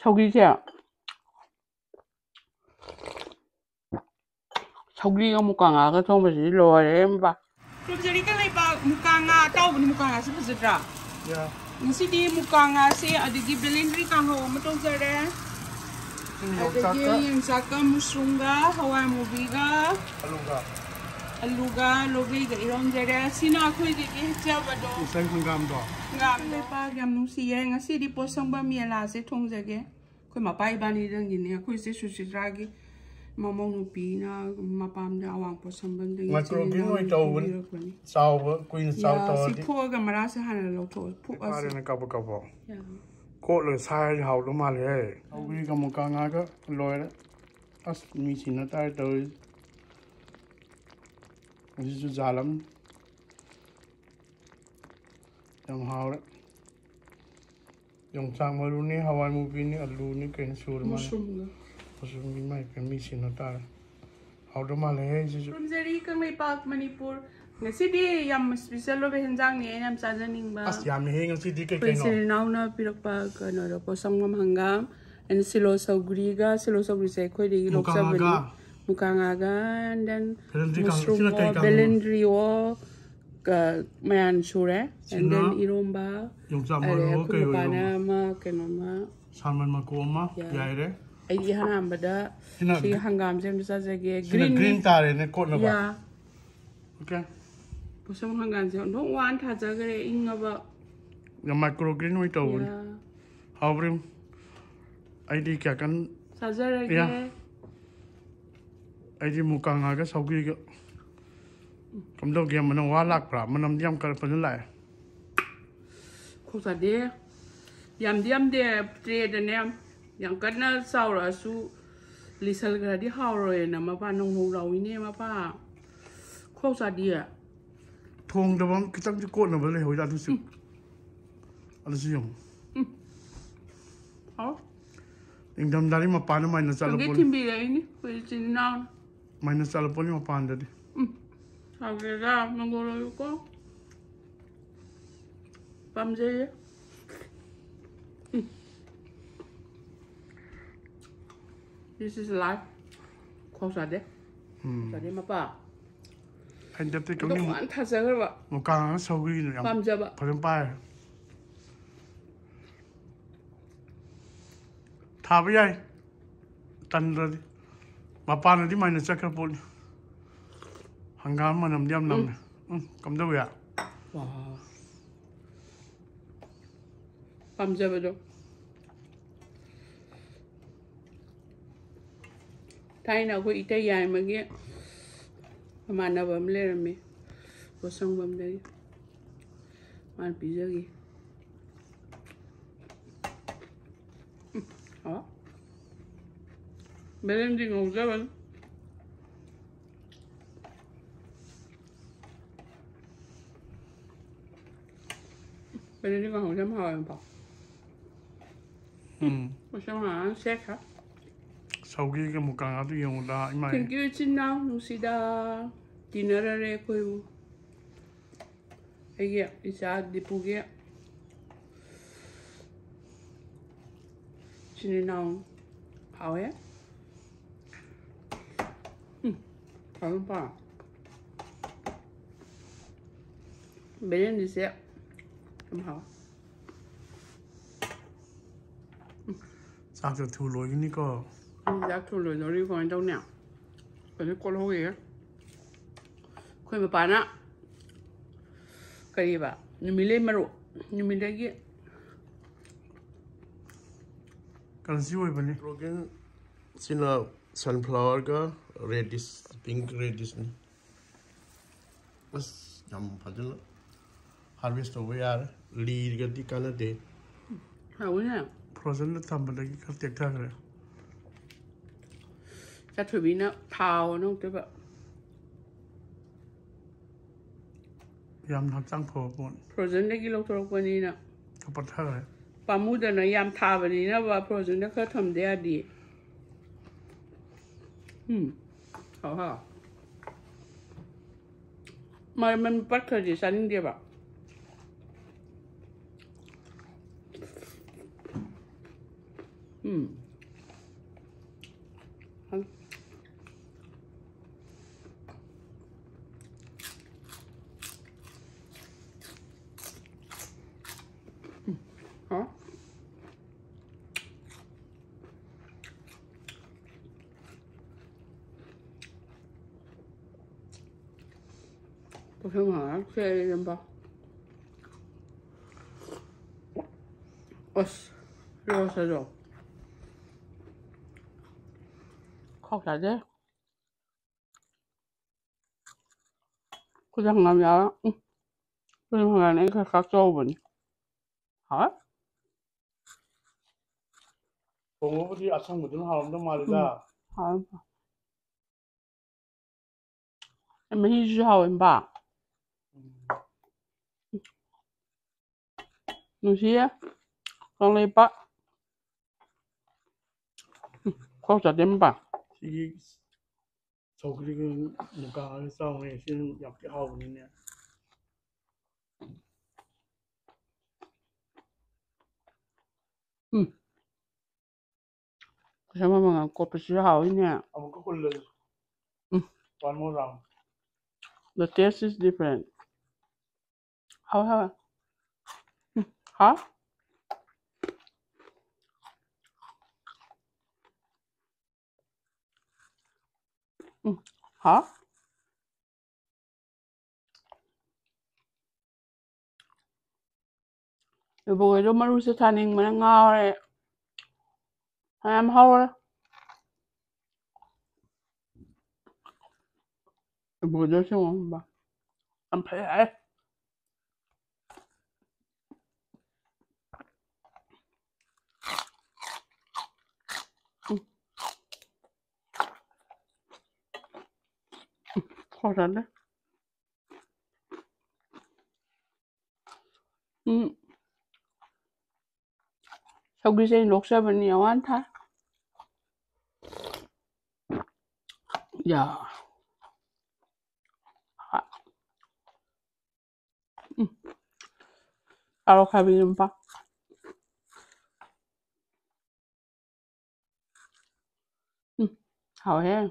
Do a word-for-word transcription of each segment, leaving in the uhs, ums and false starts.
ꯁꯧꯒ꯭ꯔꯤꯁꯦ, ꯁꯧꯒ꯭ꯔꯤꯒ ꯃꯨꯀꯥ ꯉꯥꯒ ꯊꯣꯡꯕꯁꯤꯗꯤ ꯂꯣꯏꯔꯦ ꯏꯃꯥ꯫ ꯈꯨꯔꯨꯝꯖꯔꯤ ꯀꯪꯂꯩꯄꯥꯛ꯫ ꯃꯨꯀꯥ ꯉꯥ ꯑꯇꯥꯎꯕꯅꯤ, ꯃꯨꯀꯥ ꯉꯥꯁꯤ ꯐꯖꯗ꯭ꯔꯥ? ꯉꯁꯤꯗꯤ ꯃꯨꯀꯥ ꯉꯥꯁꯦ, ꯑꯗꯒꯤ ꯕꯦꯂꯦꯟꯗ꯭ꯔꯤ ꯀꯥꯡꯍꯧ ꯑꯃ ꯇꯧꯖꯔꯦ, ꯑꯗꯒꯤ ꯌꯣꯡꯆꯥꯛꯀ ꯃꯨꯁꯔꯨꯝꯒ ꯍꯋꯥꯏ ꯃꯨꯕꯤꯒ ꯑꯂꯨꯒ, ꯑꯂꯨꯒ ꯂꯣꯕꯤꯒ ꯏꯔꯣꯟꯖꯔꯦ꯫ ꯁꯤꯅ ꯑꯩꯈꯣꯏꯗꯒꯤ ꯍꯦꯛꯆꯕꯗꯣ꯫ ꯉꯁꯥꯏ ꯍꯪꯒꯥꯝꯗꯣ꯫ ꯍꯪꯒꯥꯝꯗꯣ꯫ ꯂꯩꯄꯥꯛ ꯌꯥꯝ ꯅꯨꯡꯁꯤꯌꯦ꯫ ꯉꯁꯤꯗꯤ ꯄꯣꯠꯁꯪꯕꯝ ꯃꯦꯂꯥꯁꯦ ꯊꯣꯡꯖꯒꯦ꯫ ꯑꯩꯈꯣꯏ ꯃꯄꯥ ꯏꯕꯥꯅꯤꯗꯪꯒꯤꯅꯦ꯫ ꯑꯩꯈꯣꯏ ꯏꯆꯦ ꯁꯨꯆꯤꯇ꯭ꯔꯥꯒꯤ ꯃꯃꯧ ꯅꯨꯄꯤꯅ ꯃꯄꯥꯝꯗ ꯑꯋꯥꯡ ꯄꯣꯠꯁꯪꯕꯝꯗꯒꯤ ꯃꯥꯏꯀ꯭ꯔꯣ ꯒ꯭ꯔꯤꯟ ꯑꯣꯏ ꯇꯧꯕꯅꯤ꯫ ꯄꯤꯕꯤꯔꯛꯄꯅꯤ꯫ ꯆꯥꯎꯕ ꯀꯨꯏꯅ ꯆꯥꯎ ꯌꯥ, ꯁꯤ ꯇꯧꯔꯗꯤ ꯐꯨꯛꯑꯒ ꯃꯔꯥꯁꯦ ꯍꯥꯟꯅ ꯂꯧꯊꯣꯛꯑꯣ꯫ ꯐꯨꯛꯑꯁꯤ꯫ ꯐꯥꯔꯦꯅ ꯀꯥꯕꯛ ꯀꯥꯕꯛ꯫ ꯌꯥ꯫ ꯀꯣꯠꯂꯒ ꯁꯥꯏꯔꯗꯤ ꯍꯥꯎꯗꯧ ꯃꯥꯜꯂꯦꯍꯦ꯫ ꯁꯧꯒ꯭ꯔꯤꯒ ꯃꯨꯀꯥ ꯉꯥꯒ ꯂꯣꯏꯔꯦ꯫ ꯑꯁ, ꯃꯤ ꯁꯤꯅ ꯇꯥꯔꯦ ꯇꯧꯔꯤꯁꯦ꯫ ꯍꯧꯖꯤꯛꯁꯨ ꯖꯥꯜ ꯑꯃ꯫ ꯌꯥꯝ ꯍꯥꯎꯔꯦ꯫ ꯌꯣꯡꯆꯥꯛ ꯃꯔꯨꯅꯤ, ꯍꯋꯥꯏ ꯃꯨꯕꯤꯅꯤ, ꯑꯂꯨꯅꯤ, ꯀꯩꯅꯣ ꯁꯨꯔ ꯃꯥꯜꯂꯦ꯫ ꯃꯨꯁꯔꯨꯝꯒ꯫ ꯃꯨꯁꯔꯨꯝꯒꯤ ꯃꯥꯏ ꯀꯩꯅꯣ ꯃꯤ ꯁꯤꯅ ꯇꯥꯔꯦ꯫ ꯍꯥꯎꯗꯧ ꯃꯥꯜꯂꯦꯍꯦ ꯁꯤꯁꯨ꯫ ꯈꯨꯔꯨꯝꯖꯔꯤ ꯀꯪꯂꯩꯄꯥꯛ ꯃꯅꯤꯄꯨꯔ꯫ ꯉꯁꯤꯗꯤ ꯌꯥꯝ ꯏꯁꯄꯤꯁꯦꯜ ꯑꯣꯏꯕ ꯍꯦꯟꯖꯥꯡꯅꯤ ꯑꯩꯅ ꯌꯥꯝ ꯆꯥꯖꯅꯤꯡꯕ꯫ ꯑꯁ, ꯌꯥꯝꯃꯤꯍꯦ ꯉꯁꯤꯗꯤ꯫ ꯀꯩ ꯑꯩꯈꯣꯏ ꯀꯩꯅꯣ? ꯏꯆꯤꯜ ꯏꯅꯥꯎꯅ ꯄꯤꯔꯛꯄ ꯀꯩꯅꯣꯗꯣ, ꯄꯣꯠꯁꯪꯕꯝ ꯍꯪꯒꯥꯝ, and ꯁꯤꯂꯣ ꯁꯧꯒ꯭ꯔꯤꯒ, ꯁꯤꯂꯣ ꯁꯧꯒ꯭ꯔꯤꯁꯦ ꯑꯩꯈꯣꯏꯗꯒꯤ ꯃꯨꯀꯥ ꯂꯣꯛꯆꯕꯅꯤ꯫ ꯉꯥꯒ? ꯃꯨꯀꯥ ꯉꯥꯒ, and then ꯕꯦꯂꯦꯟꯗ꯭ꯔꯤ ꯀꯥꯡ-, ꯁꯤꯅ ꯀꯩ ꯃꯨꯁꯔꯨꯝꯑꯣ, ꯀꯥꯡꯍꯧꯅꯣ? ꯕꯦꯂꯦꯟꯗ꯭ꯔꯤꯑꯣ, ꯀ-, ꯃꯌꯥꯟ ꯁꯨꯔꯦ, and ꯁꯤꯅ then ꯏꯔꯣꯝꯕ, ꯌꯣꯡꯆꯥꯛ ꯑꯗꯩ ꯃꯔꯨꯑꯣ ꯑꯩꯈꯣꯏ ꯀꯩꯑꯣ ꯅꯨꯄꯥꯅ ꯏꯔꯣꯝꯕ? ꯑꯃ ꯀꯩꯅꯣꯝꯃ ꯁꯥꯜꯃꯟ ꯃꯀꯨ ꯑꯃ ꯌꯥꯏ꯫ ꯌꯥꯏꯔꯦ꯫ ꯑꯩꯒꯤ ꯑꯍꯥꯟꯕꯗ ꯁꯤꯅ ꯁꯤ ꯒ꯭ꯔꯤ-, ꯍꯪꯒꯥꯝꯁꯦ ꯑꯝꯇ ꯆꯥꯖꯒꯦ꯫ ꯁꯤꯅ ꯒ꯭ꯔꯤꯟ ꯒ꯭ꯔꯤꯟ ꯇꯥꯔꯦꯅꯦ ꯀꯣꯠꯅꯕ꯫ ꯌꯥ꯫ ꯑꯣꯀꯦ꯫ ꯄꯣꯠꯁꯪ ꯍꯪꯒꯥꯝꯁꯦ ꯑꯣꯟꯊꯣꯛ ꯋꯥꯅ ꯊꯥꯖꯈ꯭ꯔꯦ, ꯏꯪꯉꯕ꯫ ꯌꯥꯝ ꯃꯥꯏꯀ꯭ꯔꯣ ꯒ꯭ꯔꯤꯟ ꯑꯣꯏ ꯇꯧꯕꯅꯤ꯫ ꯌꯥ꯫ ꯍꯥꯎꯕ꯭ꯔꯥ ꯌꯦꯡꯉꯨ꯫ ꯑꯩꯗꯤ ꯀꯌꯥ ꯀꯟ-, ꯆꯥꯖꯔꯒꯦ꯫ ꯌꯥ꯫ ꯑꯩꯗꯤ ꯃꯨꯀꯥ ꯉꯥꯒ ꯁꯧꯒ꯭ꯔꯤꯒ꯫ ꯀꯝꯗꯧꯒꯦ? ꯃꯅꯝ ꯋꯥ ꯂꯥꯛꯄ꯭ꯔꯥ? ꯃꯅꯝꯗꯤ ꯌꯥꯝ ꯀꯟꯅ ꯐꯖꯅ ꯂꯥꯛꯑꯦ꯫ ꯈꯣꯛ ꯆꯥꯗꯦ꯫ ꯌꯥꯝꯗꯤ ꯌꯥꯝꯗꯦ, ꯇ꯭ꯔꯦꯗꯅꯦ꯫ ꯌꯥꯝ ꯀꯟꯅ ꯆꯥꯎꯔꯛꯑꯁꯨ ꯂꯤꯁꯜꯈ꯭ꯔꯗꯤ ꯍꯥꯎꯔꯣꯏꯅ ꯃꯄꯥ ꯅꯧ ꯅꯧ ꯂꯥꯎꯏꯅꯦ ꯃꯄꯥ꯫ ꯈꯣꯛ ꯆꯥꯗꯤꯌꯦ꯫ ꯊꯣꯡꯗꯕ ꯑꯃ ꯈꯤꯇꯪꯗꯤ ꯀꯣꯠꯅꯕ ꯂꯩꯍꯧꯋꯤꯗ ꯑꯗꯨꯁꯨ꯫ ꯎꯝ꯫ ꯑꯗꯨꯁꯨ ꯌꯦꯡꯉꯨ꯫ ꯎꯝ꯫ ꯍꯥꯎ꯫ ꯅꯤꯡꯊꯝꯊꯥꯗꯤ ꯃꯄꯥꯟꯗ ꯃꯥꯏꯅ ꯆꯠꯂ ꯊꯣꯡꯒꯦ ꯄꯣꯠꯅꯤ꯫ ꯊꯤꯟꯕꯤꯔꯛꯏꯅꯤ ꯑꯩꯈꯣꯏ ꯏꯆꯤꯟ ꯏꯅꯥꯎꯅ꯫ ꯃꯥꯏꯅ ꯆꯠꯂ ꯄꯣꯠꯅꯤ ꯃꯄꯥꯟꯗꯗꯤ꯫ ꯎꯝ꯫ ꯍꯥꯎꯒꯦꯔꯥ ꯃꯪꯒꯣꯜ ꯑꯣꯏꯌꯨꯀꯣ꯫ ꯄꯥꯝꯖꯩꯌꯦ꯫ ꯎꯝ꯫ This is life. ꯈꯣꯡ ꯆꯥꯗꯦ꯫ ꯎꯝ꯫ ꯆꯥꯗꯦ ꯃꯄꯥ꯫ ꯍꯩꯅꯗꯕꯗꯤ ꯑꯗꯣ ꯀꯛꯅꯤꯡ ꯈ꯭ꯋꯥꯏ ꯊꯥꯖꯈ꯭ꯔꯕ ꯃꯨꯀꯥꯡ ꯁꯧꯒ꯭ꯔꯤꯅ ꯌꯥꯝ ꯄꯥꯝꯖꯕ꯫ ꯐꯖꯅ ꯄꯥꯏꯔꯦ꯫ ꯊꯥꯕ ꯌꯥꯏ꯫ ꯇꯟꯗ꯭ꯔꯗꯤ꯫ ꯃꯄꯥꯟꯅꯗꯤ ꯃꯥꯏꯅ ꯆꯠꯈ꯭ꯔ ꯄꯣꯠꯅꯤ꯫ ꯍꯪꯒꯥꯝ ꯃꯅꯝꯗꯤ ꯌꯥꯝ ꯅꯝꯃꯦ꯫ ꯎꯝ, ꯀꯝꯗꯧꯋꯤ? Wow. ꯄꯥꯝꯖꯕꯗꯣ꯫ ꯊꯥꯏꯅ ꯑꯩꯈꯣꯏ ꯏꯇꯩ ꯌꯥꯏꯃꯒꯤ ꯃꯃꯥꯟꯅꯕ ꯑꯃ ꯂꯩꯔꯝꯃꯤ, ꯄꯣꯠꯁꯪꯕꯝꯗꯒꯤ꯫ ꯃꯥꯅ ꯄꯤꯖꯈꯤ꯫ ꯎꯝ, ꯍꯥꯎ꯫ ꯕꯦꯂꯦꯟꯗ꯭ꯔꯤ ꯉꯧꯖꯕꯅꯤ꯫ ꯕꯦꯂꯦꯟꯗ꯭ꯔꯤ ꯀꯥꯡꯍꯧꯁꯦ ꯌꯥꯝ ꯍꯥꯎꯋꯦ, ꯃꯄꯥ꯫ ꯎꯝ꯫ ꯃꯁꯤ ꯃꯌꯥꯝ ꯁꯦꯠꯈ꯭ꯔꯦ꯫ ꯁꯧꯒ꯭ꯔꯤꯒ ꯃꯨꯀꯥ ꯉꯥꯗꯨ ꯌꯦꯡꯉꯨꯗ, ꯏꯃꯥꯏ꯫ Thank you, ꯏꯆꯤꯟ ꯏꯅꯥꯎ ꯅꯨꯡꯁꯤꯗ꯫ ꯇꯤꯟꯅꯔꯔꯦ ꯑꯩꯈꯣꯏꯕꯨ꯫ ꯑꯩꯒꯤ ꯏꯆꯥ ꯗꯤꯄꯨꯒꯤ ꯏꯆꯤꯟ ꯏꯅꯥꯎ ꯍꯥꯎꯋꯦ꯫ ꯎꯝ, ꯍꯥꯎꯋꯦ, ꯃꯄꯥ꯫ ꯕꯦꯂꯦꯟꯗ꯭ꯔꯤꯁꯦ ꯌꯥꯝ ꯍꯥꯎꯋꯦ꯫ ꯆꯥꯛꯁꯨ ꯊꯨ ꯂꯣꯏꯒꯅꯤꯀꯣ꯫ ꯎꯝ, ꯆꯥꯛ ꯊꯨ ꯂꯣꯏꯗꯧꯔꯤ, ꯀꯃꯥꯏꯅ ꯇꯧꯅꯤ? ꯀꯩꯅꯣ ꯀꯣꯜꯍꯧꯔꯤꯌꯦ꯫ ꯑꯩꯈꯣꯏ ꯃꯄꯥꯅ ꯀꯔꯤꯕ? ꯅꯨꯃꯤꯠꯂꯩ ꯃꯔꯨ꯫ ꯅꯨꯃꯤꯠꯂꯩꯒꯤ ꯀꯔꯟꯁꯤ ꯑꯣꯏꯕꯅꯤ꯫ ꯅꯥꯏꯇ꯭ꯔꯣꯖꯦꯟ ꯁꯤꯅ ꯁꯟꯐ꯭ꯂꯥꯋꯔꯒ ꯔꯦꯗꯤꯁ, ꯄꯤꯡ ꯔꯦꯗꯤꯁꯅꯤ꯫ ꯑꯁ, ꯌꯥꯝ ꯐꯖꯅ ꯍꯥꯔꯚꯦꯁ ꯇꯧꯕ ꯌꯥꯔꯦ꯫ ꯂꯤꯔꯒꯗꯤ ꯀꯥꯟꯅꯗꯦ꯫ ꯍꯥꯎꯋꯤꯅꯦ꯫ ꯐ꯭ꯔꯣꯖꯟꯗ ꯊꯝꯕꯗꯒꯤ ꯈꯔ ꯇꯦꯛꯊꯈ꯭ꯔꯦ꯫ ꯆꯥꯊꯣꯏꯕꯤꯅ ꯊꯥꯎ ꯑꯅꯧꯇꯕ꯫ ꯌꯥꯝꯅ ꯍꯛꯆꯥꯡ ꯐꯕ ꯄꯣꯠꯅꯤ꯫ ꯐ꯭ꯔꯣꯖꯟꯗꯒꯤ ꯂꯧꯊꯣꯔꯛꯄꯅꯤꯅ꯫ ꯈꯔ ꯄꯠꯊꯈ꯭ꯔꯦ꯫ ꯄꯥꯝꯃꯨꯗꯅ ꯌꯥꯝ ꯊꯥꯕꯅꯤꯅꯕ ꯐ꯭ꯔꯣꯖꯟꯗ ꯈꯔ ꯊꯝꯗ ꯌꯥꯗꯦ꯫ ꯎꯝ꯫ ꯍꯥꯎ ꯍꯥꯎ꯫ ꯃ-, ꯃ-, ꯄꯠꯈ꯭ꯔꯗꯤ ꯆꯥꯅꯤꯡꯗꯦꯕ꯫ ꯎꯝ꯫ ꯁꯦ ꯏꯔꯝꯕ꯫ ꯑꯁ, ꯔꯣꯁ ꯑꯗꯣ꯫ ꯈꯥꯎ ꯆꯥꯗꯦ꯫ ꯈꯨꯗꯪ ꯌꯥꯝ ꯌꯥꯎꯔꯦ꯫ ꯎꯝ꯫ ꯈꯨꯗꯪ ꯍꯪꯒꯥꯝꯅꯦ ꯑꯩ ꯈꯔ ꯈꯥꯛ ꯆꯥꯎꯕꯅꯤ꯫ ꯍꯥꯎꯋꯦ꯫ ꯊꯣꯡꯕꯕꯨꯗꯤ ꯑꯁꯪꯕꯗꯨꯅ ꯍꯥꯎꯔꯝꯗꯧ ꯃꯥꯜꯂꯤꯗ꯫ ꯎꯝ꯫ ꯍꯥꯎꯋꯦ꯫ ꯃꯍꯤꯁꯨ ꯍꯥꯎꯋꯦꯕ꯫ ꯎꯝ꯫ ꯅꯨꯡꯁꯤꯌꯦ꯫ ꯀꯪꯂꯩꯄꯥꯛ꯫ ꯎꯝ, ꯈꯣꯡ ꯆꯥꯗꯦꯝꯕ꯫ ꯁꯤꯒꯤ ꯁꯧꯒ꯭ꯔꯤꯒ ꯃꯨꯀꯥꯒ ꯆꯥꯎꯅꯦ꯫ ꯁꯤ ꯌꯥꯝ ꯊꯤ ꯍꯥꯎꯕꯅꯤꯅꯦ꯫ ꯎꯝ꯫ ꯈꯨꯠꯁꯦꯝ ꯃꯃꯜ ꯀꯣꯠꯄꯁꯤꯁꯨ ꯍꯥꯎꯋꯤꯅꯦ꯫ ꯑꯃꯨꯛꯀ ꯍꯨꯜꯂꯁꯤ꯫ ꯎꯝ꯫ One more round. The taste is different. ꯍꯥꯎꯋꯦ, ꯍꯥꯎꯋꯦ꯫ ꯎꯝ, ꯍꯥꯎ꯫ ꯎꯝ, ꯍꯥꯎ꯫ ꯏꯕꯣꯛꯍꯣꯏꯗꯣ ꯃꯔꯨꯁꯦ ꯊꯥꯅꯤꯡꯕꯅ ꯉꯥꯎꯔꯦ꯫ ꯌꯥꯝ ꯍꯧꯔꯦ꯫ ꯏꯕꯣꯛꯍꯣꯏꯗꯣ ꯁꯦꯡꯉꯣ ꯈꯪꯕ꯭ꯔꯥ? ꯌꯥꯝ ꯐꯩ ꯍꯥꯏ꯫ ꯎꯝ꯫ ꯎꯝ, ꯍꯥꯎꯖꯥꯠꯅꯤ꯫ ꯎꯝ꯫ ꯁꯧꯒ꯭ꯔꯤꯁꯦ ꯑꯩꯅ ꯂꯣꯛꯆꯕꯅꯤ, ꯌꯥꯝ ꯋꯥꯅ ꯊꯥꯏ꯫ ꯌꯥ꯫ ꯎꯝ꯫ ꯀꯥꯔꯣꯠ ꯑꯈꯥꯕꯤꯁꯦ ꯃꯄꯥ꯫ ꯎꯝ, ꯍꯥꯎꯋꯦꯍꯦ꯫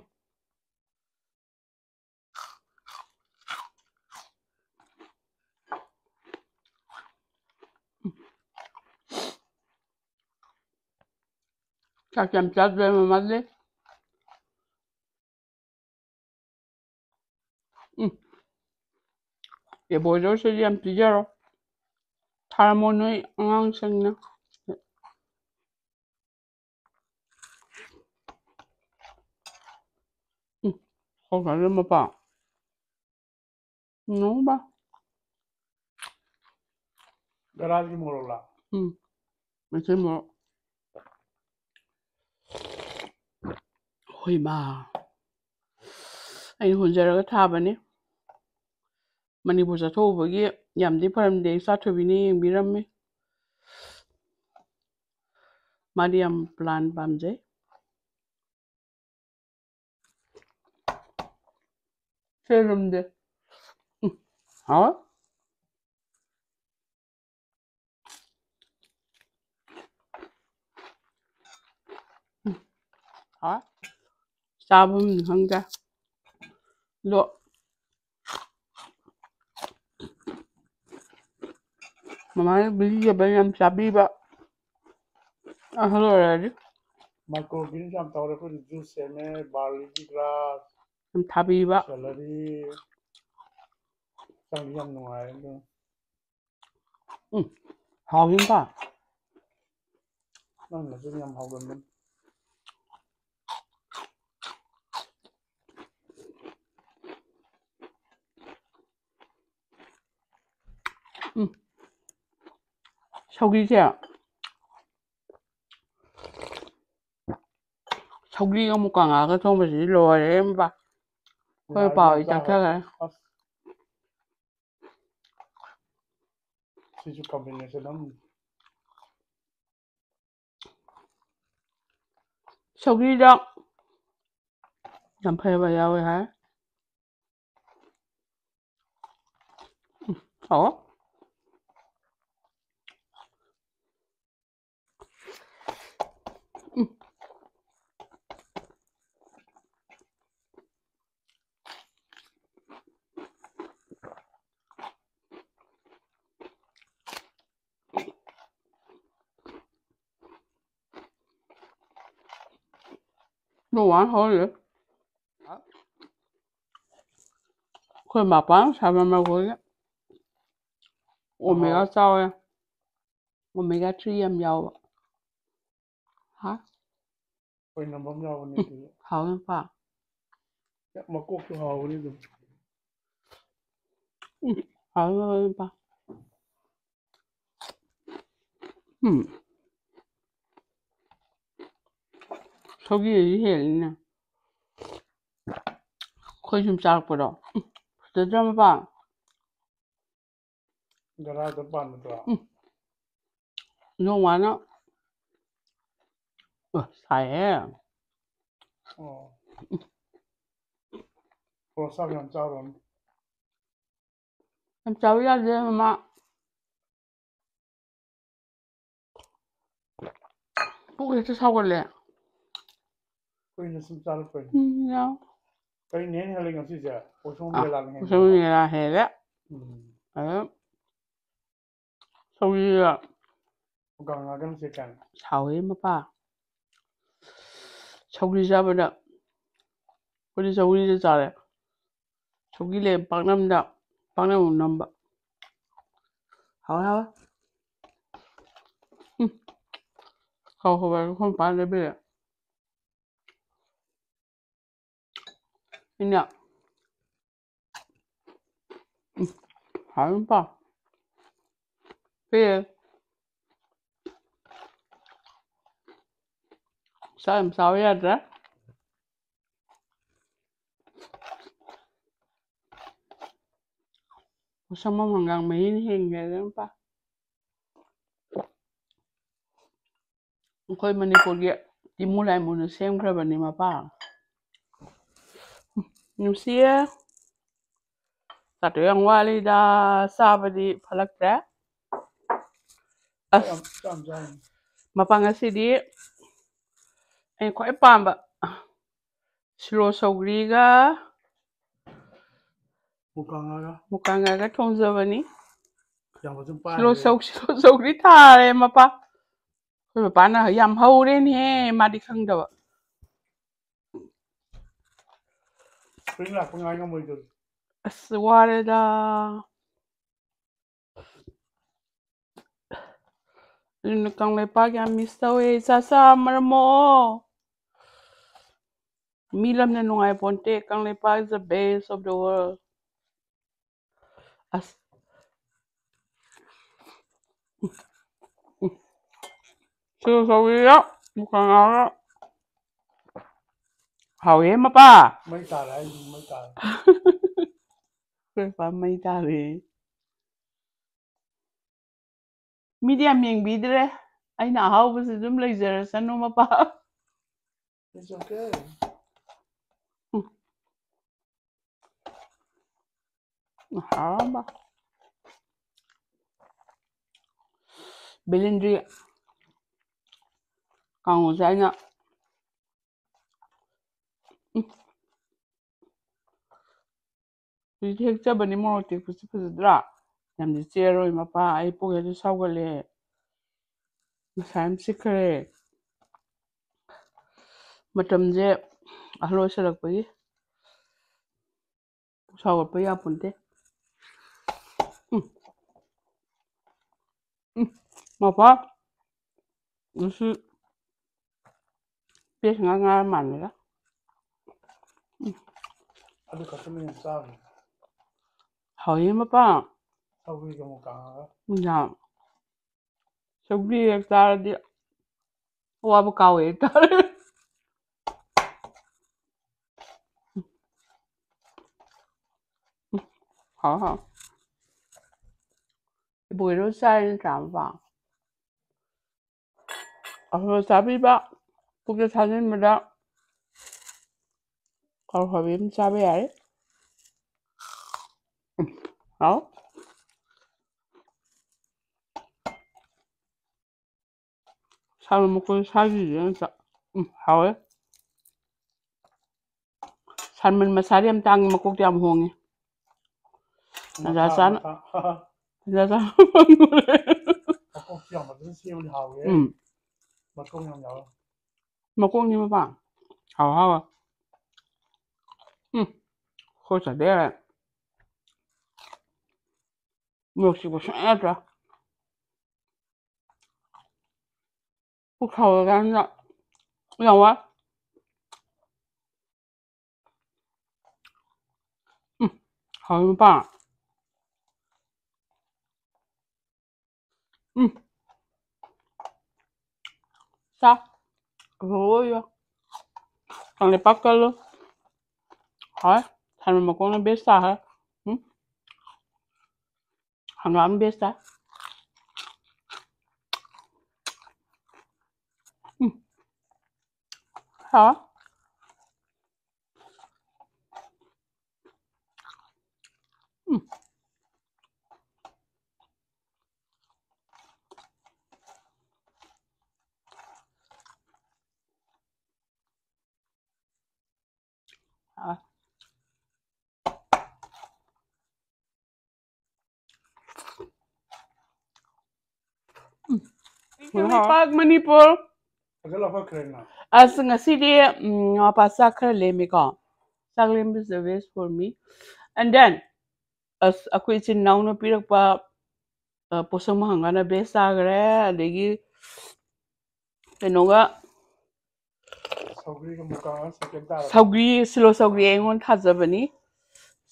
ꯆꯥꯛ ꯌꯥꯝ ꯆꯥꯗ꯭ꯔꯦ ꯃꯃꯥꯗꯤ꯫ ꯎꯝ꯫ ꯑꯦ, ꯕꯣꯏꯗꯔꯁꯤꯗꯤ ꯌꯥꯝ ꯄꯤꯖꯔꯣ꯫ ꯊꯥꯔꯝꯃꯣ ꯅꯣꯏ ꯑꯉꯥꯡꯁꯤꯡꯅ꯫ ꯎꯝ, ꯍꯥꯎꯖꯥꯠꯅꯤ ꯃꯄꯥ꯫ ꯅꯣꯡꯕ꯫ ꯒꯔꯥꯒꯤ ꯃꯣꯔꯣꯛꯂ? ꯎꯝ, ꯃꯩꯇꯩ ꯃꯣꯔꯣꯛ꯫ ꯍꯣꯏ ꯃꯥ, ꯑꯩꯅ ꯍꯨꯟꯖꯔꯒ ꯊꯥꯕꯅꯤ꯫ ꯃꯅꯤꯄꯨꯔ ꯆꯠꯊꯣꯛꯎꯕꯒꯤ ꯌꯥꯝꯗꯤ ꯐꯔꯝꯗꯦ, ꯏꯆꯥ ꯊꯣꯏꯕꯤꯅ ꯌꯦꯡꯕꯤꯔꯝꯃꯤ꯫ ꯃꯥꯗꯤ ꯌꯥꯝ ꯄ꯭ꯂꯥꯟ ꯄꯥꯝꯖꯩ꯫ ꯁꯦ ꯂꯨꯝꯗꯦ꯫ ꯎꯝ, ꯍꯥꯎꯋꯦ꯫ ꯎꯝ, ꯍꯥꯎꯋꯦ꯫ ꯆꯥꯕꯝꯗꯤ ꯈꯪꯗꯦ꯫ ꯑꯗꯣ ꯃꯃꯥꯅ ꯒꯨꯂꯤ ꯌꯥꯝ ꯆꯥꯕꯤꯕ꯫ ꯑꯍꯜ ꯑꯣꯏꯔꯗꯤ꯫ Micro greens ꯌꯥꯝ ꯇꯧꯔꯦ ꯑꯩꯈꯣꯏꯗꯤ, juice ꯁꯦꯝꯃꯦ, barley ꯒꯤ grass, ꯌꯥꯝ ꯊꯥꯕꯤꯕ꯫ Celery꯫ ꯍꯛꯆꯥꯡꯗꯤ ꯌꯥꯝ ꯅꯨꯡꯉꯥꯏꯔꯦ ꯑꯗꯨꯅ꯫ ꯎꯝ, ꯍꯥꯎꯋꯤꯀꯣ꯫ ꯅꯪꯅꯁꯨ ꯌꯥꯝ ꯍꯥꯎꯒꯟꯕꯅꯤ꯫ ꯎꯝ꯫ ꯁꯧꯒ꯭ꯔꯤꯁꯦ, ꯁꯧꯒ꯭ꯔꯤꯒ ꯃꯨꯀꯥ ꯉꯥꯒ ꯊꯣꯡꯕꯁꯤꯗꯤ ꯂꯣꯏꯔꯦ ꯏꯃꯥ꯫ ꯑꯩꯈꯣꯏ ꯉꯥ ꯄꯥꯎ ꯌꯥꯝ ꯆꯥꯈ꯭ꯔꯦ꯫ ꯆꯥꯊꯈ꯭ꯔꯦ꯫ ꯑꯁ꯫ ꯁꯤꯁꯨ combination ꯑꯃꯅꯤ꯫ ꯁꯧꯒ꯭ꯔꯤꯗ ꯌꯥꯝ ꯐꯩꯕ ꯌꯥꯎꯋꯦ ꯍꯥꯏ꯫ ꯎꯝ, ꯍꯥꯎꯋꯦ꯫ ꯎꯝ꯫ ꯅꯣꯡ ꯋꯥ ꯍꯧꯔꯦ꯫ ꯑꯩꯈꯣꯏ ꯃꯄꯥꯟ ꯁꯥꯃꯟ ꯃꯈꯣꯏꯒꯤ ꯑꯣꯃꯦꯒꯥ ꯆꯥꯎꯋꯦ꯫ ꯑꯣꯃꯦꯒꯥ ꯊ꯭ꯔꯤ ꯌꯥꯝ ꯌꯥꯎꯕ꯫ ꯍꯥ? ꯑꯣꯏꯅꯝꯕ ꯑꯃ ꯌꯥꯎꯕꯅꯦ ꯑꯗꯨꯗꯤ꯫ ꯍꯥꯎꯋꯦ ꯃꯄꯥ꯫ ꯃꯀꯣꯛꯁꯨ ꯍꯥꯎꯕꯅꯤ ꯑꯗꯨꯝ꯫ ꯎꯝ, ꯍꯥꯎꯋꯦ, ꯍꯥꯎꯋꯦ ꯃꯄꯥ꯫ ꯎꯝ꯫ ꯁꯧꯒ꯭ꯔꯤꯅꯗꯤ ꯍꯦꯜꯂꯤꯅꯦ꯫ ꯑꯩꯈꯣꯏ ꯁꯨꯝ ꯆꯥꯔꯛꯄꯗꯣ꯫ ꯎꯝ, ꯐꯖꯗ꯭ꯔꯥ ꯃꯄꯥ? ꯒꯔꯥꯗ ꯄꯥꯟꯕꯗꯨꯔꯣ? ꯎꯝ꯫ ꯅꯣꯡ ꯃꯥꯅ-, ꯑ, ꯁꯥꯏꯍꯦ꯫ ꯑꯣ꯫ ꯄ꯭ꯔꯣꯁꯥ ꯌꯥꯝ ꯆꯥꯔꯨꯔꯅꯨ꯫ ꯌꯥꯝ ꯆꯥꯕ ꯌꯥꯗꯦ, ꯃꯃꯥ꯫ ꯄꯨꯛ ꯍꯦꯛꯇ ꯁꯥꯎꯒꯠꯂꯦ꯫ ꯀꯨꯏꯅ ꯁꯨꯝ ꯆꯥꯔꯛꯄꯩꯅꯦ꯫ ꯎꯝ, ꯌꯥꯎ꯫ ꯀꯔꯤ ꯅꯦꯅ ꯍꯦꯜꯂꯤ ꯉꯁꯤꯁꯦ? ꯎꯁꯣꯝ ꯑꯥ, ꯂꯤꯂꯥꯅ ꯍꯦꯟꯕ꯭ꯔꯣ? ꯎꯁꯣꯝ ꯂꯤꯂꯥ ꯍꯦꯜꯂꯦ꯫ ꯎꯝ꯫ ꯑꯗꯨꯝ ꯁꯧꯒ꯭ꯔꯤꯒ ꯃꯨꯀꯥ ꯉꯥꯒ ꯅꯨꯡꯁꯤꯠ ꯀꯥꯏꯅ꯫ ꯍꯥꯎꯋꯦ ꯃꯄꯥ꯫ ꯁꯧꯒ꯭ꯔꯤ ꯆꯥꯕꯗ ꯑꯩꯈꯣꯏꯗꯤ ꯁꯧꯒ꯭ꯔꯤꯗ ꯆꯥꯔꯦ꯫ ꯁꯧꯒ꯭ꯔꯤ ꯂꯩ ꯄꯥꯛꯅꯝꯗ, ꯄꯥꯛꯅꯝ ꯑꯃꯨꯛ ꯅꯝꯕ꯫ ꯍꯥꯎꯋꯦ, ꯍꯥꯎꯋꯦ꯫ ꯎꯝ꯫ ꯍꯥꯎ ꯍꯋꯥꯏ ꯑꯩꯈꯣꯏ ꯃꯄꯥꯅ ꯂꯩꯕꯤꯔꯦ꯫ ꯏꯟꯅ꯫ ꯎꯝ, ꯍꯥꯎꯋꯤ ꯃꯄꯥ꯫ ꯄꯦ꯫ ꯆꯥꯛ ꯌꯥꯝ ꯆꯥꯕ ꯌꯥꯗ꯭ꯔꯦ꯫ ꯁꯪꯒꯣꯝ ꯍꯪꯒꯥꯝ ꯃꯍꯤꯅ ꯍꯦꯟꯒ꯭ꯔꯦꯗ ꯃꯄꯥ꯫ ꯑꯩꯈꯣꯏ ꯃꯅꯤꯄꯨꯔꯒꯤ ꯏꯃꯨ ꯂꯥꯏꯃꯨꯅ ꯁꯦꯝꯈ꯭ꯔꯕꯅꯤ ꯃꯄꯥ꯫ ꯅꯨꯡꯁꯤꯌꯦ꯫ ꯆꯥꯇꯣ ꯌꯥꯝ ꯋꯥꯠꯂꯤꯗ, ꯆꯥꯕꯗꯤ ꯐꯠꯂꯛꯇ꯭ꯔꯦ꯫ ꯑꯁ, ꯌꯥꯝ, ꯌꯥꯝ ꯆꯥꯏ꯫ ꯃꯄꯥ ꯉꯁꯤꯗꯤ ꯑꯩꯅ ꯈ꯭ꯋꯥꯏ ꯄꯥꯝꯕ ꯁꯤꯔꯣ ꯁꯧꯒ꯭ꯔꯤꯒ ꯃꯨꯀꯥ ꯉꯥꯒ꯫ ꯃꯨꯀꯥ ꯉꯥꯒ ꯊꯣꯡꯖꯕꯅꯤ꯫ ꯌꯥꯝ ꯐꯖꯅ ꯁꯤꯔꯣ ꯄꯥꯏꯈ꯭ꯔꯦ꯫ ꯁꯧ-, ꯁꯤꯔꯣ ꯁꯧꯒ꯭ꯔꯤ ꯊꯥꯔꯦ ꯃꯄꯥ꯫ ꯑꯩꯈꯣꯏ ꯃꯄꯥꯅ ꯌꯥꯝ ꯍꯧꯔꯦꯅꯦꯍꯦ, ꯃꯥꯗꯤ ꯈꯪꯗꯕ꯫ Spring ꯂꯥꯛꯄ ꯉꯥꯏ ꯉꯝꯃꯣꯏꯗꯧꯔꯤ꯫ ꯑꯁ, ꯋꯥꯔꯦꯗ꯫ ꯑꯗꯨꯅ ꯀꯪꯂꯩꯄꯥꯛ ꯌꯥꯝ miss ꯇꯧꯋꯦ꯫ ꯆꯥꯆꯥ ꯃꯔꯝꯃꯣ꯫ ꯃꯤ ꯂꯝꯅ ꯅꯨꯡꯉꯥꯏ ꯄꯣꯟꯇꯦ꯫ Kangleipak is the best of the world꯫ ꯑꯁ꯫ ꯁꯤꯒ ꯁꯧꯒ꯭ꯔꯤꯒ ꯃꯨꯀꯥ ꯉꯥꯒ꯫ ꯍꯥꯎꯋꯦ ꯃꯄꯥ꯫ ꯃꯩ ꯇꯥꯔꯦ ꯍꯥꯏꯁꯤꯅꯤ, ꯃꯩ ꯇꯥꯔꯦ꯫ ꯑꯩꯈꯣꯏ ꯃꯄꯥ ꯃꯩ ꯇꯥꯔꯦ꯫ ꯃꯤꯗꯤ ꯌꯥꯝ ꯌꯦꯡꯕꯤꯗ꯭ꯔꯦ꯫ ꯑꯩꯅ ꯑꯍꯥꯎꯕꯁꯤ ꯑꯗꯨꯝ ꯂꯩꯖꯔꯁꯅꯨ ꯃꯄꯥ꯫ It's okay. ꯎꯝ꯫ ꯍꯥꯎꯔꯝꯕ꯫ ꯕꯦꯂꯦꯟꯗ꯭ꯔꯤ ꯀꯥꯡꯉꯧꯁꯦ ꯑꯩꯅ, ꯎꯝ꯫ ꯍꯧꯖꯤꯛꯇꯤ ꯍꯦꯛꯆꯕꯅꯤ ꯃꯣꯔꯣꯛ ꯑꯇꯦꯛꯄꯁꯤ ꯐꯖꯗ꯭ꯔꯥ? ꯌꯥꯝꯗꯤ ꯆꯦꯔꯣꯏ ꯃꯄꯥ, ꯑꯩ ꯄꯨꯛ ꯍꯦꯛꯇ ꯁꯥꯎꯒꯠꯂꯦ꯫ ꯉꯁꯥꯏ ꯌꯥꯝ ꯆꯤꯛꯈ꯭ꯔꯦ꯫ ꯃꯇꯝꯁꯦ ꯑꯍꯜ ꯑꯣꯏꯁꯜꯂꯛꯄꯒꯤ ꯄꯨꯛ ꯁꯥꯎꯒꯠꯄ ꯌꯥꯄꯣꯟꯇꯦ꯫ ꯎꯝ꯫ ꯎꯝ꯫ ꯃꯄꯥ꯫ ꯉꯁꯤ ꯄꯦꯁ ꯉꯥ ꯉꯥ ꯃꯥꯜꯂꯦꯗ꯫ ꯎꯝ꯫ ꯑꯗꯨ ꯈꯛꯇꯅ ꯍꯦꯟꯅ ꯆꯥꯕꯅꯤ꯫ ꯍꯥꯎꯋꯤ ꯃꯄꯥ꯫ ꯁꯧꯒ꯭ꯔꯤꯒ ꯑꯃꯨꯛ ꯀꯥꯡꯉꯒ꯫ ꯌꯥꯝ꯫ ꯁꯧꯒ꯭ꯔꯤ ꯍꯦꯛ ꯆꯥꯔꯗꯤ ꯑꯋꯥꯕ ꯀꯥꯎꯋꯦ ꯍꯦꯛ ꯇꯥꯔꯦ꯫ ꯍꯥꯎ, ꯍꯥꯎ꯫ ꯏꯕꯣꯏꯔꯣ ꯆꯥꯏ ꯅꯠꯇ꯭ꯔꯥ ꯃꯄꯥ? ꯑꯐꯕ ꯆꯥꯕꯤꯕ, ꯄꯨꯛꯇ ꯊꯥꯖꯤꯟꯕꯗ ꯀꯥꯔꯣꯠ ꯑꯈꯥꯕꯤ ꯑꯃ ꯆꯥꯕ ꯌꯥꯔꯦ꯫ ꯎꯝ, ꯍꯥꯎ꯫ ꯁꯥ ꯃꯀꯣꯏ ꯁꯥꯒꯤꯁꯦ ꯅꯠꯇ꯭ꯔꯥ? ꯎꯝ, ꯍꯥꯎꯋꯦ꯫ ꯁꯥꯜꯃꯟ ꯃꯁꯥꯗꯤ ꯌꯥꯝ ꯇꯥꯡꯉꯤ, ꯃꯀꯣꯛꯇꯤ ꯌꯥꯝ ꯍꯣꯡꯉꯤ꯫ ꯇꯟꯖꯥ ꯃꯈꯥ, ꯆꯥꯅ, ꯃꯈꯥ꯫ ꯇꯟꯖꯥ ꯆꯥꯅ ꯐꯪꯉꯨꯔꯦ꯫ ꯃꯀꯣꯛꯇꯤ ꯌꯥꯝ ꯐꯖꯅ ꯁꯦꯝꯃꯗꯤ ꯍꯥꯎꯋꯦ꯫ ꯎꯝ꯫ ꯃꯇꯣꯡ ꯌꯥꯝ ꯌꯥꯎꯋꯦ꯫ ꯃꯀꯣꯛꯅꯤ ꯃꯄꯥ꯫ ꯍꯥꯎ ꯍꯥꯎꯋꯦ꯫ ꯎꯝ꯫ ꯈꯣꯏ ꯆꯥꯗꯦ꯫ ꯃꯣꯔꯣꯛꯁꯤꯕꯨ ꯁꯨꯡꯌꯥ ꯌꯥꯗ꯭ꯔꯦ꯫ ꯄꯨꯛ ꯁꯧꯔꯀꯥꯟꯗ ꯌꯥꯝ ꯋꯥꯏ꯫ ꯎꯝ, ꯍꯥꯎꯏ ꯃꯄꯥ꯫ ꯎꯝ꯫ ꯆꯥ꯫ ꯂꯣꯏꯔꯦ꯫ ꯀꯪꯂꯩꯄꯥꯛ ꯀꯜꯂꯨ꯫ ꯍꯥꯎꯋꯦ꯫ ꯊꯥꯅ ꯃꯈꯣꯡꯅ best ꯇꯥꯈ꯭ꯔꯦ꯫ ꯎꯝ꯫ ꯍꯪꯒꯥꯝ best ꯇꯥꯏ꯫ ꯎꯝ꯫ ꯍꯥꯎꯋꯦ꯫ ꯎꯝ꯫ ꯍꯥꯎꯋꯦ꯫ ꯎꯝ꯫ ꯀꯪꯂꯩꯄꯥꯛ ꯃꯅꯤꯄꯨꯔ꯫ ꯐꯖꯅ ꯂꯧꯈꯠꯈ꯭ꯔꯦꯅ꯫ ꯑꯁ, ꯉꯁꯤꯗꯤ, ꯎꯝ, ꯃꯄꯥ ꯆꯥꯛ ꯈꯔ ꯂꯦꯝꯃꯤꯀꯣ꯫ ꯆꯥꯛ ꯂꯦꯝꯕꯁꯦ waste for me꯫ And then, ꯑꯁ, ꯑꯩꯈꯣꯏ ꯏꯆꯤꯟ ꯏꯅꯥꯎꯅ ꯄꯤꯔꯛꯄ, ꯑ, ꯄꯣꯠꯁꯪ ꯃꯍꯪꯒꯅ best ꯆꯥꯈ꯭ꯔꯦ꯫ ꯑꯗꯒꯤ ꯀꯩꯅꯣꯒ ꯁꯧꯒ꯭ꯔꯤꯒ ꯃꯨꯀꯥ ꯉꯥ second ꯇꯥꯔꯕ? ꯁꯧꯒ꯭ꯔꯤ, ꯁꯤꯂꯣ ꯁꯧꯒ꯭ꯔꯤ ꯑꯩꯉꯣꯟꯗ ꯊꯥꯖꯕꯅꯤ꯫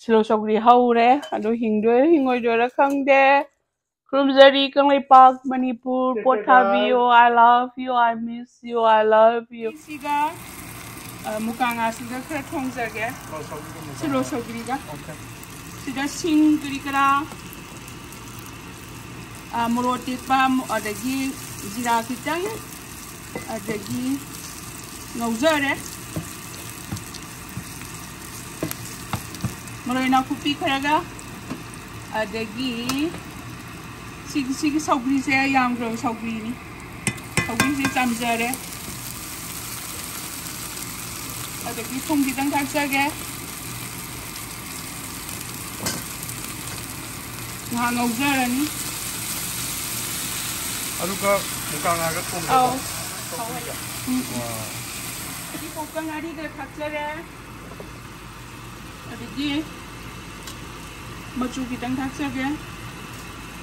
ꯁꯤꯂꯣ ꯁꯧꯒ꯭ꯔꯤ ꯍꯧꯔꯦ, ꯑꯗꯨ ꯍꯤꯡꯗꯣꯏꯔꯥ ꯍꯤꯡꯉꯣꯏꯗꯣꯏꯔꯥ ꯈꯪꯗꯦ꯫ ꯈꯨꯔꯨꯝꯖꯔꯤ Kangleipak Manipur, ꯄꯣꯊꯥꯕꯤꯌꯣ꯫ I love you, I miss you, I love you꯫ ꯁꯤꯒ, ꯑ, ꯃꯨꯀꯥ ꯉꯥꯁꯤꯒ ꯈꯔ ꯊꯣꯡꯖꯒꯦ꯫ ꯁꯤꯂꯣ ꯁꯧꯒ꯭ꯔꯤꯒ ꯃꯨꯀꯥ ꯁꯤꯂꯣ ꯉꯥ꯫ ꯁꯧꯒ꯭ꯔꯤꯒ꯫ Okay꯫ ꯁꯤꯗ ꯁꯤꯡ ꯀꯔꯤ ꯀꯔꯥ, ꯑ, ꯃꯣꯔꯣꯛ ꯑꯇꯦꯛꯄ, ꯑꯗꯒꯤ ꯖꯤꯔꯥ ꯈꯤꯇꯪ, ꯑꯗꯒꯤ ꯉꯧꯖꯔꯦ꯫ ꯃꯔꯣꯏ ꯅꯥꯀꯨꯞꯄꯤ ꯈꯔꯒ, ꯑꯗꯒꯤ ꯁꯤꯒꯤ, ꯁꯤꯒꯤ ꯁꯧꯒ꯭ꯔꯤꯁꯦ ꯌꯥꯝꯈ꯭ꯔꯕ ꯁꯧꯒ꯭ꯔꯤꯅꯤ꯫ ꯁꯧꯒ꯭ꯔꯤꯁꯦ ꯆꯥꯝꯖꯔꯦ꯫ ꯑꯗꯒꯤ ꯊꯨꯝ ꯈꯤꯇꯪ ꯊꯥꯛꯆꯒꯦ꯫ ꯉꯥꯏꯍꯥꯛ ꯉꯧꯖꯔꯅꯤ꯫ ꯑꯗꯨꯒ ꯃꯨꯀꯥ ꯉꯥꯒ ꯊꯣꯡꯕ ꯑꯧ꯫ ꯁꯧꯒ꯭ꯔꯤꯒ꯫ ꯎꯝ꯫ ꯋꯥ꯫ ꯑꯗꯒꯤ ꯀꯣꯛꯇ ꯉꯥꯔꯤꯒ ꯊꯥꯛꯆꯔꯦ꯫ ꯑꯗꯒꯤ ꯃꯆꯨ ꯈꯤꯇꯪ ꯊꯥꯛꯆꯒꯦ꯫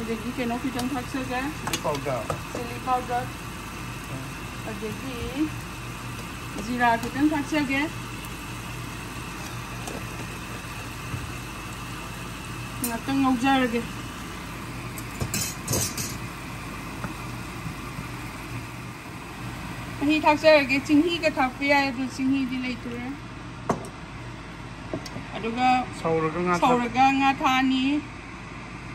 ꯑꯗꯒꯤ ꯀꯩꯅꯣ ꯈꯤꯇꯪ ꯊꯥꯛꯆꯒꯦ꯫ Chilli powder꯫ Chilli powder꯫ ꯎꯝ꯫ ꯑꯗꯒꯤ ꯖꯤꯔꯥ ꯈꯤꯇꯪ ꯊꯥꯛꯆꯒꯦ꯫ ꯉꯥꯛꯇꯪ ꯉꯧꯖꯔꯒꯦ꯫ ꯃꯍꯤ ꯊꯥꯛꯆꯔꯒꯦ꯫ ꯆꯤꯡꯍꯤꯒ ꯊꯥꯛꯄ ꯌꯥꯏ, ꯑꯗꯨ ꯆꯤꯡꯍꯤꯗꯤ ꯂꯩꯇ꯭ꯔꯦ꯫ ꯑꯗꯨꯒ ꯁꯧꯔꯒ ꯉꯥ ꯊꯥꯛ- ꯁꯧꯔꯒ ꯉꯥ ꯊꯥꯛꯑꯅꯤ꯫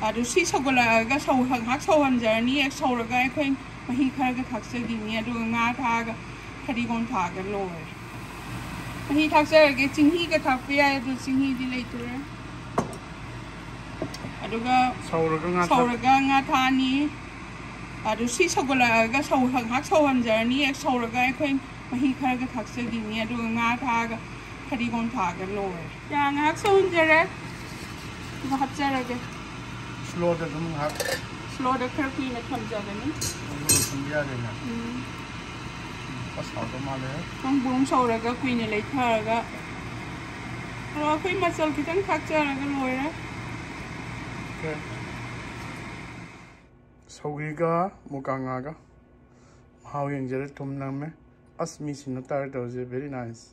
ꯑꯗꯨ ꯁꯤ ꯁꯧꯒꯠꯂꯛꯑꯒ ꯁꯧ-, ꯉꯥꯏꯍꯥꯛ ꯁꯧꯍꯟꯖꯔꯅꯤ꯫ ꯍꯦꯛ ꯁꯧꯔꯒ ꯑꯩꯈꯣꯏ ꯃꯍꯤ ꯈꯔꯒ ꯊꯥꯛꯆꯈꯤꯅꯤ, ꯑꯗꯨꯒ ꯉꯥ ꯊꯥꯛꯑꯒ ꯐꯗꯤꯒꯣꯝ ꯊꯥꯛꯑꯒ ꯂꯣꯏꯔꯦ꯫ ꯃꯍꯤ ꯊꯥꯛꯆꯔꯒꯦ꯫ ꯆꯤꯡꯍꯤꯒ ꯊꯥꯛꯄ ꯌꯥꯏ, ꯑꯗꯨ ꯆꯤꯡꯍꯤꯗꯤ ꯂꯩꯇ꯭ꯔꯦ꯫ ꯑꯗꯨꯒ ꯁꯧꯔꯒ ꯉꯥ ꯊꯥꯛ- ꯁꯧꯔꯒ ꯉꯥ ꯊꯥꯛꯑꯅꯤ꯫ ꯑꯗꯨ ꯁꯤ ꯁꯧꯒꯠꯂꯛꯑꯒ ꯁꯧ-, ꯉꯥꯏꯍꯥꯛ ꯁꯧꯍꯟꯖꯔꯅꯤ꯫ ꯍꯦꯛ ꯁꯧꯔꯒ ꯑꯩꯈꯣꯏ ꯃꯍꯤ ꯈꯔꯒ ꯊꯥꯛꯆꯈꯤꯅꯤ, ꯑꯗꯨꯒ ꯉꯥ ꯊꯥꯛꯑꯒ ꯐꯗꯤꯒꯣꯝ ꯊꯥꯛꯑꯒ ꯂꯣꯏꯔꯦ꯫ ꯆꯥ ꯉꯥꯏꯍꯥꯛ ꯁꯧꯍꯟꯖꯔꯦ, ꯑꯗꯨꯒ ꯍꯥꯞꯆꯔꯒꯦ꯫ ꯁ꯭ꯂꯣꯗ ꯑꯗꯨꯝ ꯉꯥꯏꯍꯥꯛ ꯁ꯭ꯂꯣꯗ ꯈꯔ ꯀꯨꯏꯅ ꯊꯝꯖꯒꯅꯤ꯫ ꯑꯗꯨꯒ ꯂꯣꯏꯁꯤꯟꯕ ꯌꯥꯔꯦꯅ꯫ ꯎꯝ꯫ ꯑꯁ, ꯍꯥꯎꯗꯧ ꯃꯥꯜꯂꯦ꯫ ꯕ꯭ꯔꯣꯡ ꯕ꯭ꯔꯣꯡ ꯁꯧꯔꯒ ꯀꯨꯏꯅ ꯂꯩꯊꯔꯒ, ꯑꯗꯣ ꯑꯩꯈꯣꯏ ꯃꯆꯜ ꯈꯤꯇꯪ ꯊꯥꯛꯆꯔꯒ ꯂꯣꯏꯔꯦ꯫ ꯑꯣꯀꯦ꯫ ꯁꯧꯒ꯭ꯔꯤꯒ ꯃꯨꯀꯥ ꯉꯥꯒ ꯃꯍꯥꯎ ꯌꯦꯡꯖꯔꯦ꯫ ꯊꯨꯝ ꯅꯝꯃꯦ꯫ ꯑꯁ, ꯃꯤ ꯁꯤꯟꯅ ꯇꯥꯔꯦ ꯇꯧꯔꯤꯁꯦ꯫ Very nice꯫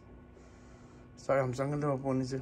ꯆꯥꯛ ꯌꯥꯝ ꯆꯪꯒꯗꯕ ꯄꯣꯠꯅꯤꯁꯦ꯫